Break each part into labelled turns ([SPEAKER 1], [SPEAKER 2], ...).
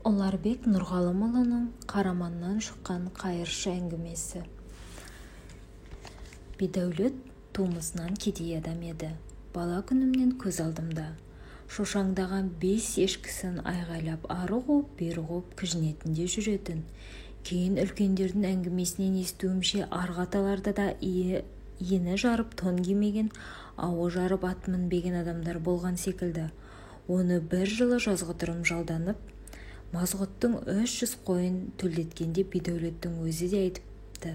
[SPEAKER 1] Ұларбек Нұрғалымұлының Қараманнан шыққан қайыршы әңгімесі. Бидәулет тумысынан кедей адам еді. Бала күнімнен көз алдымда. Шошаңдаған бес ешкісін айғайлап ары қуып, бері қуып кіжінетін де жүретін. Кейін үлкендердің әңгімесінен естуімше, арғы аталарда да ені жарып тон кимеген, ауы жарып ат мінбеген адамдар болған секілді. Оны бір жылы жазғытұрым жалданып, Мазғұттың 300 қойын төлдеткенде Бидәулеттің өзі де айтыпты.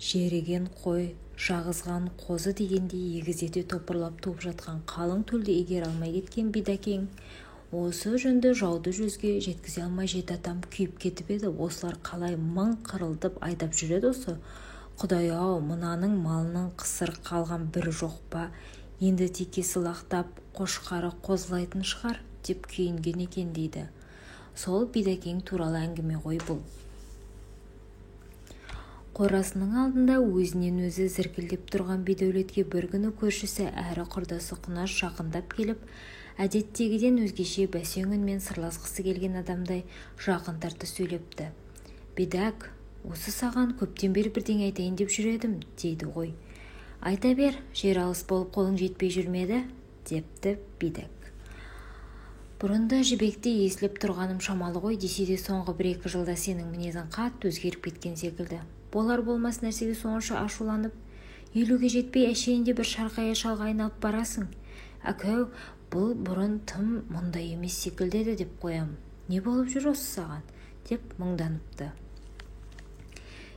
[SPEAKER 1] Жеріген қой, жағызған қозы дегендей егіздете топырлап туып жатқан қалың төлді игере алмай кеткен Бидәкең осы жөнді жауды жүзге жеткізе алмай жеті атам күйіп кетіп еді, осылар қалай мың қырылдып айдап жүреді осы? Құдай-ау, мынаның малының қысыр қалған бірі жоқ па? Енді текесі лақтап, қошқары қозылайтын шығар, деп күйінген екен дейді. Сол Бидәкең туралы әңгіме ғой бұл. Қорасының алдында өзінен өзі зіркілдеп тұрған Бидәулетке бір күні көршісі әрі құрдасы Құнаш жақындап келіп, әдеттегіден өзгеше бәсең үнмен сырласқысы келген адамдай жақын тарта сөйлепті. Бидәк, осы саған көптен бері бірдеңе айтайын деп жүр едім, дейді ғой. Айта бер, жер алыс болып қолың жетпей жүрмеді, депті Бидәк. Бұрында жібекте есіліп тұрғаным шамалы ғой десе де, соңғы 1-2 жылда сенің мінезің қатты өзгеріп кеткен секілді. Болар болмас нәрсеге сонша ашуланып, 50-ге жетпей әшейінде бір шарқая шалға айналып барасың. Әкеу, бұл бұрын тым мұндай емес секілді еді деп қоям. Не болып жүр осы саған, деп мұңданыпты.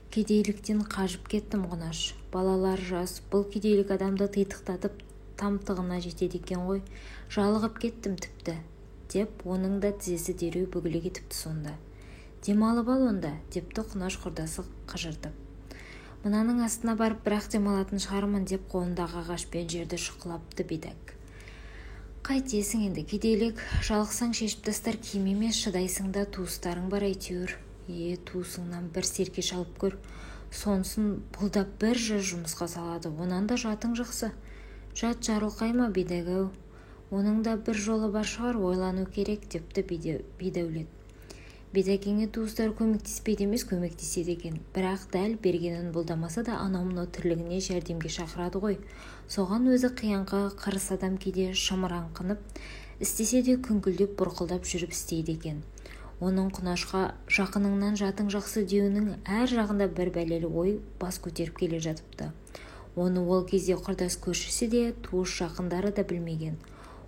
[SPEAKER 1] Кедейліктен қажып кеттім, Құнаш. Балалар жас, бұл кедейлік адамды титықтатып тамтығына жетеді екен ғой. Жалығып кеттім тіпті, деп оның да тізесі дереу бүгіле кетіпті сонда. Демалып ал онда, депті Құнаш құрдасы қыжыртып. Мынаның астына барып бірақ демалатын шығармын, деп қолындағы ағашпен жерді шұқылапты Бидәк. Қайтесің енді, кедейлік, жалықсаң шешіп тастар киім емес, шыдайсың да, туыстарың бар әйтеуір. Е, туысыңнан бір серке шалып көр, сонысын бұлдап бір жыр жұмысқа салады, онан да жатың жақсы. Жат жарылқай ма, Бидәк-ау? Оның да бір жолы бар шығар, ойлану керек, депті Бидәулет. Бидәкеңе туыстары көмектеспейді емес, көмектеседі екен. Бірақ дәл бергенін бұлдамаса да анау-мынау тірлігіне жәрдемге шақырады ғой. Соған өзі қияңқы қырыс адам кейде шымыраңқынып, істесе де күңкілдеп бұрқылдап жүріп істейді екен. Оның Құнашқа жақыныңнан жатың жақсы деуінің әр жағында бір бәлелі ой бас көтеріп келе жатыпты. Оны ол кезде құрдас көршісі де, туыс жақындары да білмеген.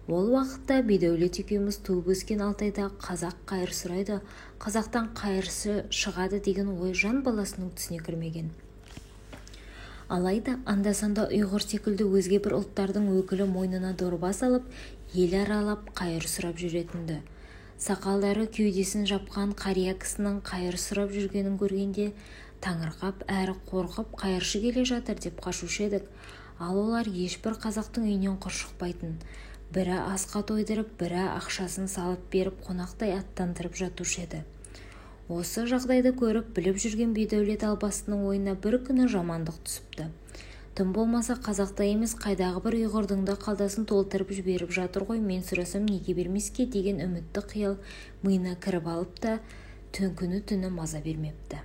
[SPEAKER 1] Ол уақытта Бидәулет екеуміз туып өскен Алтайда қазақ қайыр сұрайды, қазақтан қайыршы шығады деген ой жан баласының түсіне кірмеген. Алайда анда-санда ұйғыр секілді өзге бір ұлттардың өкілі мойнына дорба салып, ел аралап қайыр сұрап жүретінді. Сақалдары кеудесін жапқан қария кісінің қайыр сұрап жүргенін көргенде таңырқап әрі қорқып, қайыршы келе жатыр деп қашушы едік. Ал олар ешбір қазақтың үйінен құр шықпайтын. Бірі асқа тойдырып, бірі ақшасын салып беріп, қонақтай аттандырып жатушы еді. Осы жағдайды көріп, біліп жүрген Бидәулет албастының ойына бір күні жамандық түсіпті. Тым болмаса қазақта емес, қайдағы бір ұйғырдың да қалдасын толтырып жіберіп жатыр ғой, мен сұрасам неге бермеске деген үмітті қиял миына кіріп алып та, күні-түні маза бермепті.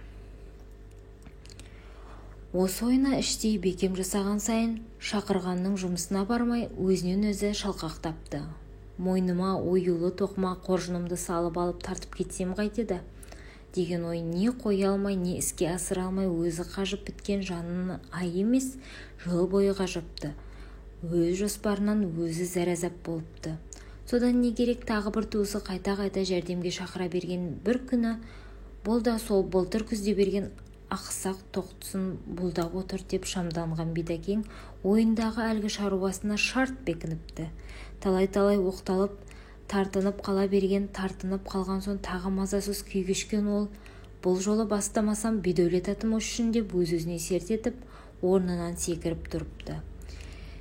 [SPEAKER 1] Осы ойына іштей бекем жасаған сайын шақырғанның жұмысына бармай, өзінен өзі шалқақтапты. Мойныма оюлы тоқыма қоржынымды салып алып тартып кетсем қайтеді деген ой не қоя алмай, не іске асыра алмай, өзі қажып біткен жанын ай емес, жыл бойы қажыпты. Өз жоспарынан өзі зәрәзап болыпты. Содан не керек, тағы бір туысы қайта-қайта жәрдемге шақыра берген бір күні бұл да сол былтыр күзде берген ақсақ тоқтысын бұлдап отыр деп шамданған Бидәкең ойындағы әлгі шаруасына шарт бекініпті. Талай-талай оқталып, тартынып қала берген, тартынып қалған соң тағы мазасыз күй кешкен ол, бұл жолы бастамасам Бидәулет атым өшсін деп өз-өзіне серт етіп, орнынан секіріп тұрыпты.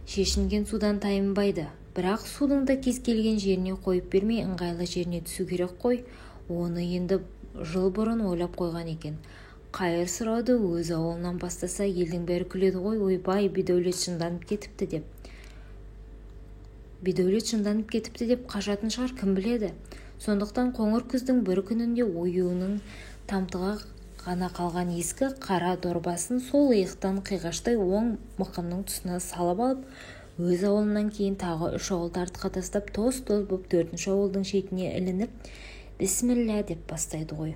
[SPEAKER 1] Шешінген судан тайынбайды, бірақ судың да кез келген жеріне қойып бермей ыңғайлы жеріне түсу керек қой, оны енді жыл бұрын ойлап қойған екен. Қайыр сұрауды өз ауылынан бастаса, елдің бәрі күледі ғой, ойбай, Бидәулет жынданып кетіпті деп. Бидәулет жынданып кетіпті деп қашатын шығар, кім біледі. Сондықтан қоңыр күздің бір күнінде оюының тамтығы ғана қалған ескі қара дорбасын сол иықтан қиғаштай оң мықынның тұсына салып алып, өз ауылынан кейін тағы үш ауылды артқа тастап, тоз-тоз боп төртінші ауылдың шетіне ілініп, бісміллә деп бастайды ғой.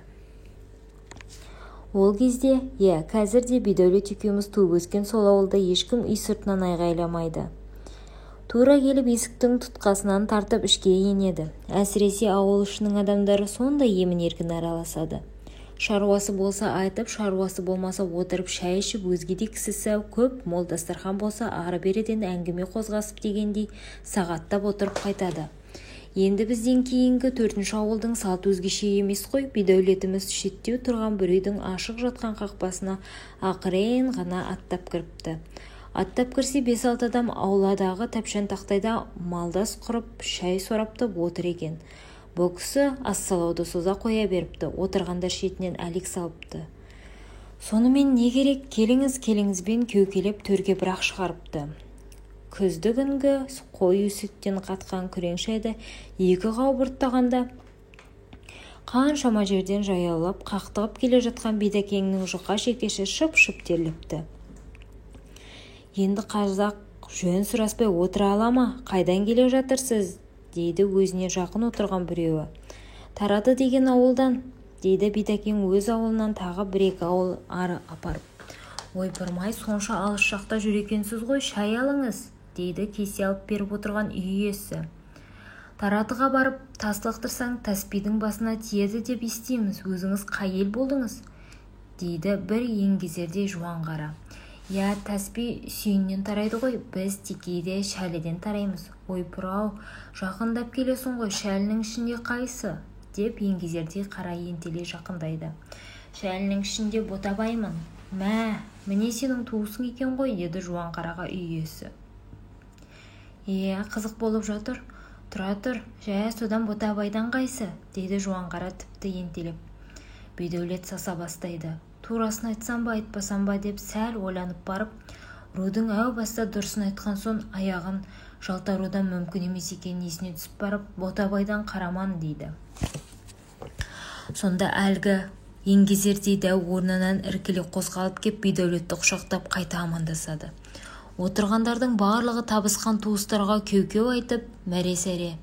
[SPEAKER 1] Ол кезде, иә, қазір де Бидәулет екеуміз туып өскен сол ауылда ешкім үй сыртынан айғайламайды. Тура келіп есіктің тұтқасынан тартып ішке енеді. Әсіресе ауыл ішінің адамдары сондай емін-еркін араласады. Шаруасы болса айтып, шаруасы болмаса отырып шай ішіп, өзгедей кісісі көп мол дастархан болса ары-беріден әңгіме қозғасып дегендей сағаттап отырып қайтады. Енді бізден кейінгі төртінші ауылдың салты өзгеше емес қой. Бидәулетіміз шеттеу тұрған бір үйдің ашық жатқан қақпасына ақырен ғана аттап кіріпті. Аттап кірсе, 5-6 адам ауладағы тәпшан тақтайда малдас құрып, шай сораптап отыр екен. Бұл кісі ассалауды соза қоя беріпті. Отырғандар шетінен әлек салыпты. Сонымен не керек, келіңіз, келіңізбен кеукелеп төрге бірақ шығарыпты. Күзді күнгі қою сүттен қатқан күрең шайды екі қауып ұрттағанда қаншама жерден жаяулап қақтығып келе жатқан Бидәкеңнің жұқа шекесі шып-шып терлепті. Енді қазақ жөн сұраспай отыра ала ма? Қайдан келе жатырсыз? Дейді өзіне жақын отырған біреуі. Тарады деген ауылдан, дейді Бидәкең өз ауылынан тағы бір-екі ауыл ары апарып. Ойпырмай, сонша алыс жақта жүр екенсіз ғой, шай алыңыз, дейді кесе алып беріп отырған үй иесі. Таратыға барып тас лақтырсаң, таспидің басына тиеді деп естиміз, өзіңіз қай ел болдыңыз? Дейді бір еңгезердей жуан қара. Я, таспи сүйіннен тарайды ғой, біз Текейде Шәліден тараймыз. Ойпырау, жақындап келесің ғой, Шәлінің ішінде қайсы? Деп еңгезердей қара ентелей жақындайды. Шәлінің ішінде Ботабаймын. Мә, міне сенің туысың екен ғой, деді жуан қараға үй иесі. Е, қызық болып жатыр. Тұра тұр, жә, содан Ботабайдан қайсы? Дейді жуан қара тіпті ентелеп. Бидәулет саса бастайды. Турасын айтсам ба, айтпасам ба деп сәл ойланып барып, рудың әу баста дұрысын айтқан соң аяғын жалтарудан мүмкін емес екенін есіне түсіп барып, Ботабайдан Қараман дейді. Сонда әлгі еңгезердей дәу орнынан іркіле қозғалып кеп Бидәулетті құшақтап қайта амандасады. Отырғандардың барлығы табысқан туыстарға кеу-кеу айтып, мәре-сәре.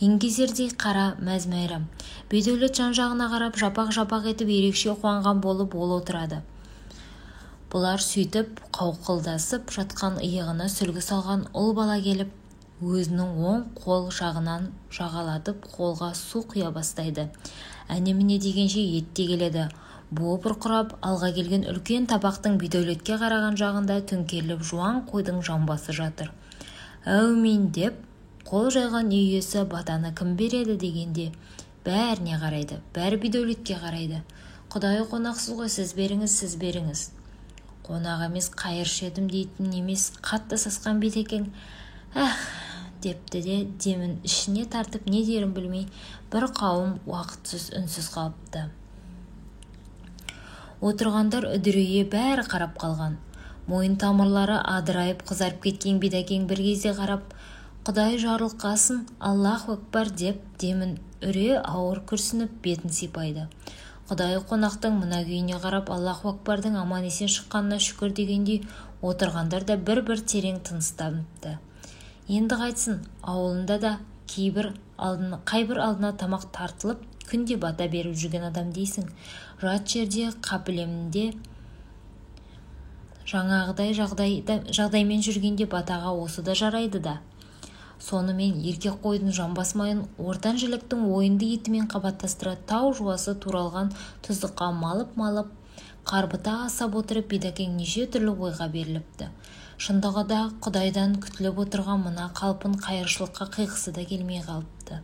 [SPEAKER 1] Еңгезердей қара мәз-мәйрам. Бидәулет жан-жағына қарап, жапақ-жапақ етіп ерекше қуанған болып ол отырады. Бұлар сөйтіп қауқылдасып жатқан иығына сүлгі салған ұл бала келіп, өзінің оң қол жағынан жағалатып қолға су құя бастайды. Әне-міне дегенше ет те келеді. Буы бұрқырап, алға келген үлкен табақтың Бидәулетке қараған жағында төңкеріліп жуан қойдың жамбасы жатыр. Әумин деп қол жайған үй иесі батаны кім береді дегенде бәріне қарайды, бәрі Бидәулетке қарайды. Құдайы қонақсыз ғой, сіз беріңіз, сіз беріңіз. Қонақ емес, қайыршы едім дейтін емес, қатты сасқан Бидәкең әх депті де демін ішіне тартып не дерін білмей бір қауым уақытсыз үнсіз қалыпты. Отырғандар үдірейе бәрі қарап қалған. Мойын тамырлары адырайып қызарып кеткен Бидәкең бір кезде қарап, Құдай жарылқасын, Аллаху акбар деп демін үре ауыр күрсініп бетін сипайды. Құдайы қонақтың мына күйіне қарап, Аллаху акбардың аман-есен шыққанына шүкір дегендей отырғандар да бір-бір терең тыныстапты. Енді қайтсын, ауылында да қайбір алдына тамақ тартылып, күнде бата беріп жүрген адам дейсің. Жат жерде қапілемде жаңағыдай жағдаймен жүргенде батаға осы да жарайды да. Сонымен еркек қойдың жамбас майын ортан жіліктің ойынды етімен қабаттастыра тау жуасы туралған тұздыққа малып-малып қарбыта асап отырып Бидәкең неше түрлі ойға беріліпті. Шындығы да Құдайдан күтіліп отырған мына қалпын қайыршылыққа қиғысы да келмей қалыпты.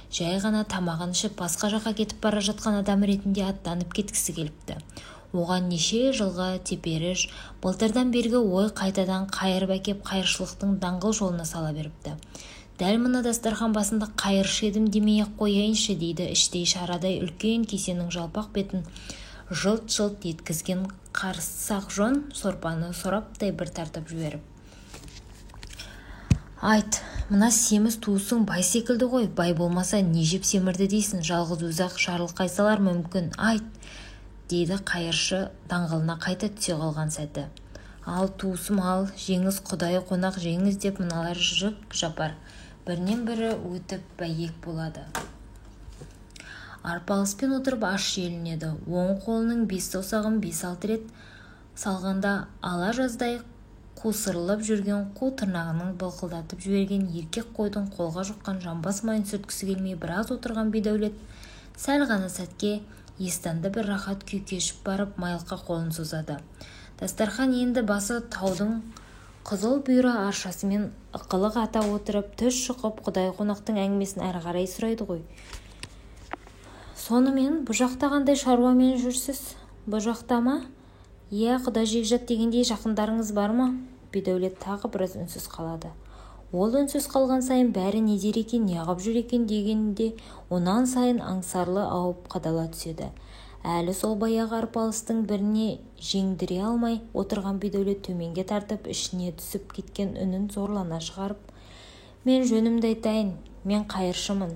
[SPEAKER 1] Жай ғана тамағын ішіп басқа жаққа кетіп бара жатқан адам ретінде аттанып кеткісі келіпті. Оған неше жылғы теперіш, былтырдан бергі ой қайтадан қайырып әкеп қайыршылықтың даңғыл жолына сала беріпті. Дәл мына дастархан басында қайыршы едім демей-ақ қояйыншы дейді іштей шарадай үлкен кесенің жалпақ бетін жылт-жылт еткізген қарсақ жон сорпаны сораптай бір тартып жіберіп. Айт, Мына семіз туысың бай секілді ғой, бай болмаса не жеп семірді дейсің, жалғыз өзі-ақ жарылқай салар мүмкін, айт, дейді қайыршы даңғылына қайта түсе қалған сәті. Ал, туысым, ал, жеңіз, құдайы қонақ жеңіз, деп мыналар жік жапар. Бірінен бірі өтіп бәйек болады. Арпалыспен отырып аш желінеді. Оң қолының 5 саусағын 5-6 рет салғанда ала жаздай қусырылып жүрген қу тырнағының былқылдатып жіберген еркек қойдың қолға жұққан жамбас майын сүрткісі келмей біраз отырған Бидәулет сәл ғана сәтке естанды бір рахат күй кешіп барып майлыққа қолын созады. Дастархан енді басы таудың қызыл бұйра аршасымен ықылық ата отырып, түс шұқып, құдай қонақтың әңгімесін әрі қарай сұрайды ғой. Сонымен бұ жақта қандай шаруамен жүрсіз? Бұ жақта ма? Иә, құда жекжат дегендей жақындарыңыз бар ма? Бидәулет тағы біраз үнсіз қалады. Ол үнсіз қалған сайын бәрі не дер екен, неғып жүр екен дегенде онан сайын аңсарлы ауып қадала түседі. Әлі сол баяғы арпалыстың біріне жеңдіре алмай отырған Бидәулет төменге тартып, ішіне түсіп кеткен үнін зорлана шығарып, мен жөнімді айтайын, мен қайыршымын.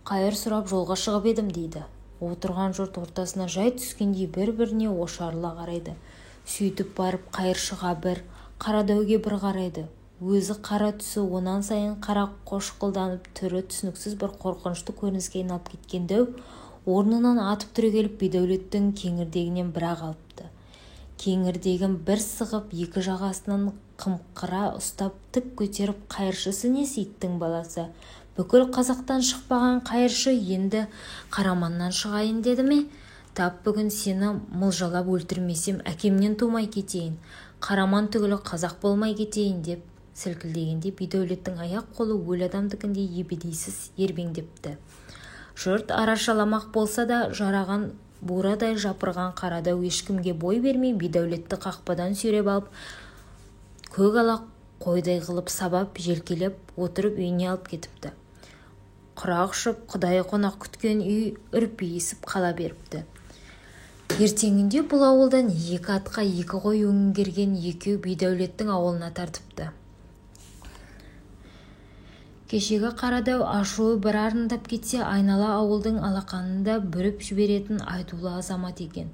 [SPEAKER 1] Қайыр сұрап жолға шығып едім, дейді. Отырған жұрт ортасына жай түскендей бір-біріне ошарыла қарайды. Сөйтіп барып қайыршыға бір, қара дәуге бір қарайды. Өзі қара түсі онан сайын қара қошқылданып, түрі түсініксіз бір қорқынышты көрініске айналып кеткен дәу орнынан атып түрегеліп Бидәулеттің кеңірдегінен бір-ақ алыпты. Кеңірдегін бір сығып, екі жағасынан қымқыра ұстап, тік көтеріп, қайыршысы несі иттің баласы? Бүкіл қазақтан шықпаған қайыршы енді қараманнан шығайын деді ме? Тап бүгін сені мылжалап өлтірмесем, әкемнен тумай кетейін, қараман түгілі қазақ болмай кетейін, деп сілкілдегенде Бидәулеттің аяқ қолы өлі адамдікіндей ебедейсіз ербеңдепті. Жұрт арашаламақ болса да жараған бурадай жапырған қара дәу ешкімге бой бермей Бидәулетті қақпадан сүйреп алып, көк ала қойдай қылып сабап, желкелеп отырып үйіне алып кетіпті. Құрақ ұшып, құдайы қонақ күткен үй үрпиісіп қала беріпті. Ертеңінде бұл ауылдан 2 атқа 2 қой өңгерген екеу Бидәулеттің ауылына тартыпты. Кешегі қара дәу ашуы бір арындап кетсе, айнала ауылдың алақанында бүріп жіберетін айтулы азамат екен.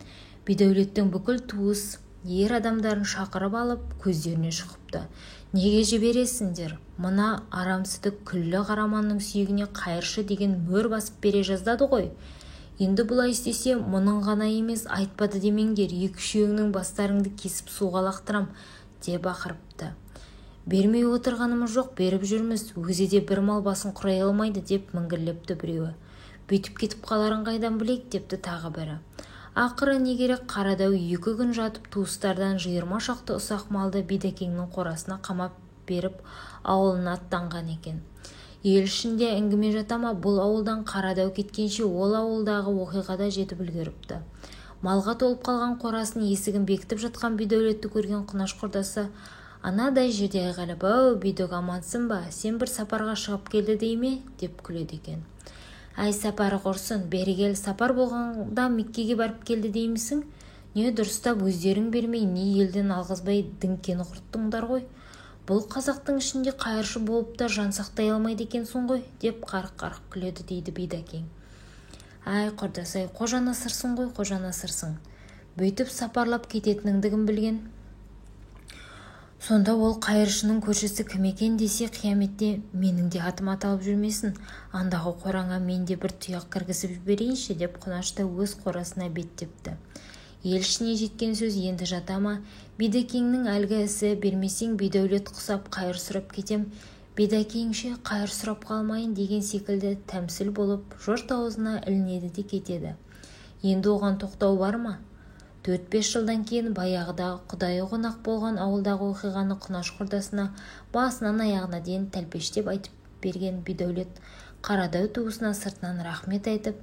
[SPEAKER 1] Бидәулеттің бүкіл туыс ер адамдарын шақырып алып, көздеріне шұқыпты. Неге жібересіңдер? Мына арамсыды күллі қараманның сүйегіне қайыршы деген мөр басып бере жаздады ғой. Енді бұлай істесе, мұның ғана емес, айтпады демеңдер, екі-үшеуіңнің бастарыңды кесіп суға лақтырам, деп ақырыпты. Бермей отырғанымыз жоқ, беріп жүрміз, өзі де бір мал басын құрай алмайды, деп міңгірлепті біреуі. Бүйтіп кетіп қаларын қайдан білейік, депті тағы бірі. Ақыры не керек, қара дәу 2 күн жатып туыстардан 20 шақты ұсақ малды Бидәкеңнің қорасына қамап беріп, ауылына аттанған екен. Ел ішінде әңгіме жата ма, бұл ауылдан қара дәу кеткенше ол ауылдағы оқиғада жетіп үлгеріпті. Малға толып қалған қорасын есігін бекітіп жатқан Бидәулетті көрген Құнаш құрдасы анадай жерде айғайлап, «Ау, Бидөк, амансың ба? Сен бір сапарға шығып келді дей ме?» деп күледі екен. Әй, сапары құрсын, бері кел, сапар болғанда Меккеге барып келді деймісің? Не дұрыстап өздерің бермей, не елден алғызбай діңкені құрттыңдар ғой. Бұл қазақтың ішінде қайыршы болып та жан сақтай алмайды екенсің ғой, деп қарқ-қарқ күледі дейді Бидәкең. Әй, құрдас-ай, қожа насырсың ғой, қожа насырсың. Бүйтіп сапарлап кететініңді кім білген? Сонда ол қайыршының көршісі кім екен десе, қияметте менің де атым аталып жүрмесін, андағы қораңа мен де бір тұяқ кіргізіп жіберейінші, деп Құнаш та өз қорасына беттепті. Ел ішіне жеткен сөз енді жата ма, Бидәкеңнің әлгі ісі бермесең Бидәулет құсап қайыр сұрап кетем, Бидәкеңше қайыр сұрап қалмайын деген секілді тәмсіл болып жұрт аузына ілінеді де кетеді. Енді оған тоқтау бар ма? 4-5 жылдан кейін баяғыда құдайы қонақ болған ауылдағы оқиғаны Құнаш құрдасына басынан аяғына дейін тәлпештеп айтып берген Бидәулет қара дәу туысына сыртынан рахмет айтып,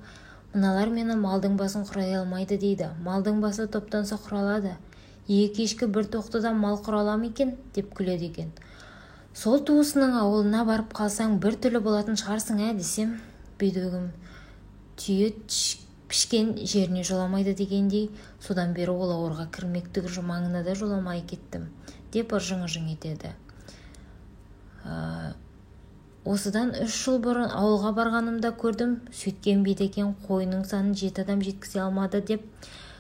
[SPEAKER 1] мыналар мені малдың басын құрай алмайды дейді, малдың басы топтанса құралады, 2 ешкі бір тоқтыдан мал құрала ма екен, деп күледі екен. Сол туысының ауылына барып қалсаң бір түрлі болатын шығарсың ә десем, Бидөгім түйе пішкен жеріне жоламайды дегендей, содан бері ол ауырға кірмек түгіл маңына да жоламай кеттім, деп ыржың-ыржың етеді. Осыдан 3 жыл бұрын ауылға барғанымда көрдім. Сөйткен Бидәкен қойының санын жеті адам жеткізе алмады деп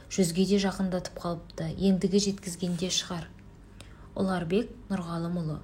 [SPEAKER 1] 100-ге де жақындатып қалыпты. Ендігі жеткізгенде шығар. Ұларбек Нұрғалымұлы.